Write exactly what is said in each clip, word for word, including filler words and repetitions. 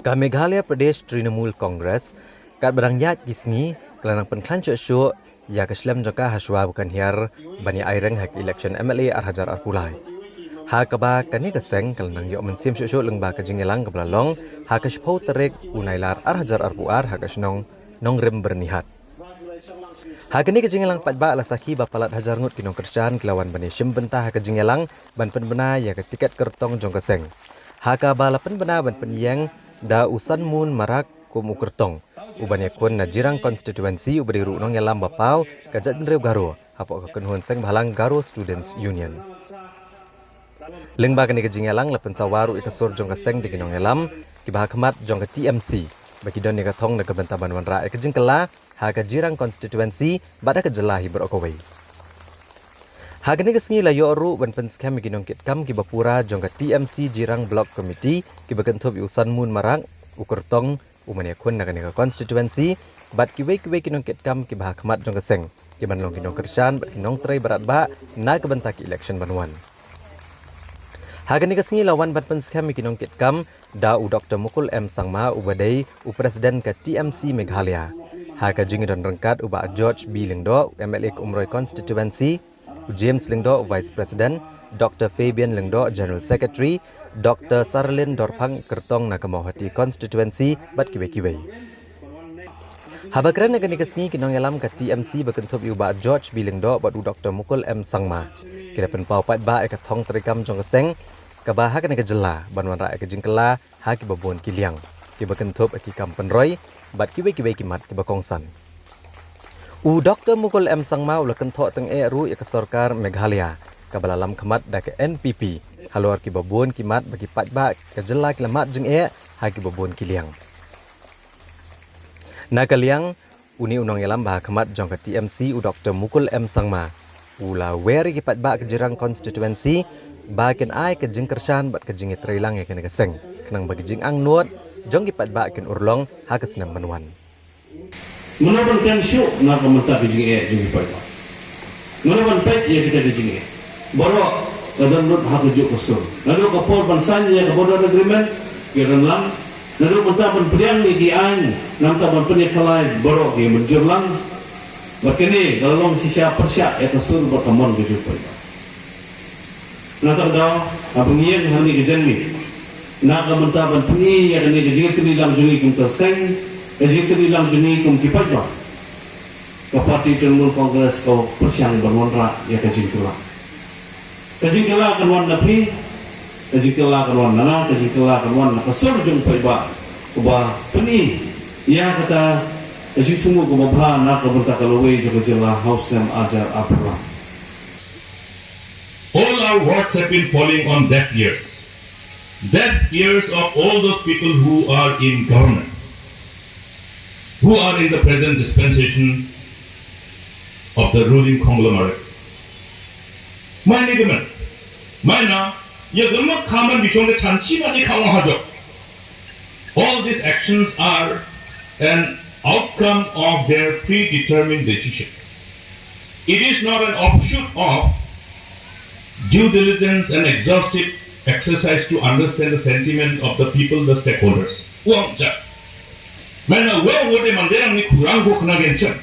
Ka Meghalaya Pradesh Trinamool Congress, katba dang ïaid ki sngi, ka la nang pynkhlaiñ shuh shuh ïa ka shlem jong ka hashwa ba kan hiar ban ïa aireng ha ka election M L A ar hajar arphew lai. Ha kaba kane ka seng ka la nang ïoh mynsiem shuh shuh lyngba ka jingïalang kaba la long ha ka shiphew tarik u Nailar ar hajar arphew ar ha ka shnong Nongrim Byrnihat. Ha kane ka jingïalang paidbah la sakhi ba palat hajar ngut ki nongkyrshan ki la wan ban ïashim bynta ha ka jingïalang ban pynbna ïa ka tiket kyrtong jong ka seng. Ha kaba la pynbna ban pynïeng da u Sanmun Marak kum u kyrtong uban ïakhun na Jirang constituency uba dei ruh u nongïalam ba paw ka jaitbynriew Garo hapoh ka kynhun seng bhalang Garo Students Union. Lyngba kane ka jingïalang la pynsawa ruh ïa ka sur jong ka seng da ki nongïalam kiba ha khmat jong ka T M C ba ki don ïa ka thong na ka bynta ban wanrah ïa ka jingkylla ha ka Jirang constituency bad ha ka jylla hi baroh kawei. Ha kane ka sngi la ïoh ruh ban pynskhem ïa ki nongkitkam kiba pura jong ka T M C Jirang Block Committee kiba kynthup ïa u Sanmun Marak, u kyrtong uban ïakhun na kane ka constituency bad kiwei kiwei ki nongkitkam kiba ha khmat jong ka seng kiban long ki nongkyrshan bad ki nongtrei barat bah na ka bynta ki election ban wan. Ha kane ka sngi la wan ban pynskhem ïa ki nongkitkam da u Doktor Mukul M Sangma uba dei u President ka T M C Meghalaya. Ha ka jingdon ryngkat u Bah George B Lyngdoh, M L A ka Umroi constituency, u James Lyngdoh, Vice President, Doktor Fabian Lyngdoh, General Secretary, Doktor Sarlin Dorphang, kyrtong na ka Mawhati constituency bad kiwei kiwei. Haba kren ha kane ka sngi ki nongïalam ka T M C ba kynthup ïa u Bah George B Lyngdoh bad u Doktor Mukul M Sangma ki la pynpaw paidbah ïa ka thong treikam jong ka seng kaba ha kane ka jylla ban wanrah ïa ka jingkylla ha kiba bun ki liang kiba kynthup ïa ki kam pynroi bad kiwei kiwei ki mat kiba kongsan. U Doktor Mukul M Sangma u la kynthoh tyngeh ruh ïa ka sorkar Meghalaya kaba la lam khmat da ka N P P halor kiba bun ki mat ba ki paidbah ka jylla ki la mad jingeh ha kiba bun ki liang. Na ka liang une u nongïalam ba ha khmat jong ka T M C u Doktor Mukul M Sangma u la wer ïa ki paidbah ka Jirang constituency ba kin ai ka jingkyrshan bad ka jingïatreilang ïa kane ka seng khnang ba ka jingangnud jong ki paidbah kin urlong ha ka snem ban wan. Mano ban pdiang shuh na ka bynta ka jingeh jong ki paidbah? Mano ban peit ïa kita ki jingeh? Baroh ka don lut ha kajuh ka sur. Naduh ka por ban sign ïa ka border agreement ki don lang. Naduh mynta ban pdiang ïa ki aiñ, na ka bynta ban pynïakhalai baroh ki mynjur lang. Bad kane ka la long shisha pyrshah ïa ka sur bad ka mon ka jong ki paidbah. Na kata ka daw, haba ngi ïeng hangne ka janmiet, na ka bynta ban pyni ïa kane ka jingïatreilang jong ngi kum ka seng, ka jingïatreilang jong ngi kum ki paidbah, ka party Trinamool Congress ka pyrshang ban wanrah ïa ka jingkylla. Ka jingkylla kan wan na phi, ka jingkylla kan wan na nga, ka jingkylla kan wan na ka sur jong paidbah, kaba pyni ïa kata ka jingthmu kaba bha na ka bynta ka lawei jong ka jylla ha u snem ar hajar arphew lai. All our words have been falling on deaf ears. Deaf ears of all those people who are in government, who are in the present dispensation of the ruling conglomerate. Maine government, maina, ya government khaman bichong de chanchi ma de khawa hajo. All these actions are an outcome of their predetermined decision. It is not an offshoot of due diligence and exhaustive exercise to understand the sentiment of the people, the stakeholders. Uang ja. Mena uang wode manderang ni kurang go kena genchen.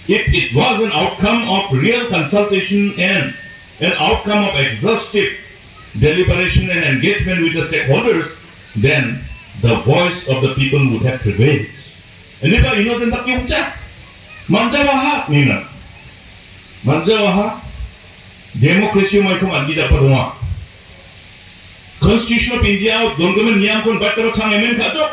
If it was an outcome of real consultation and an outcome of exhaustive deliberation and engagement with the stakeholders, then the voice of the people would have prevailed. Ini ba ino den tak yung cha. Manja waha nina. Manja waha. Democracy mai kum agi da padunga. Constitution of India, don gamen niam kun baik terus sang emen kado.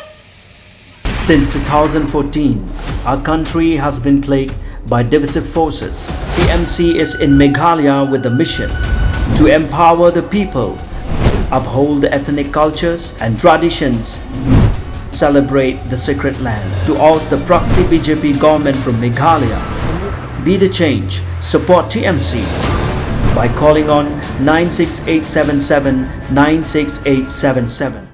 Since two thousand fourteen, our country has been plagued by divisive forces. T M C is in Meghalaya with the mission to empower the people, uphold the ethnic cultures and traditions, celebrate the sacred land, to oust the proxy B J P government from Meghalaya. Be the change. Support T M C by calling on nine six eight seven seven nine six eight seven seven.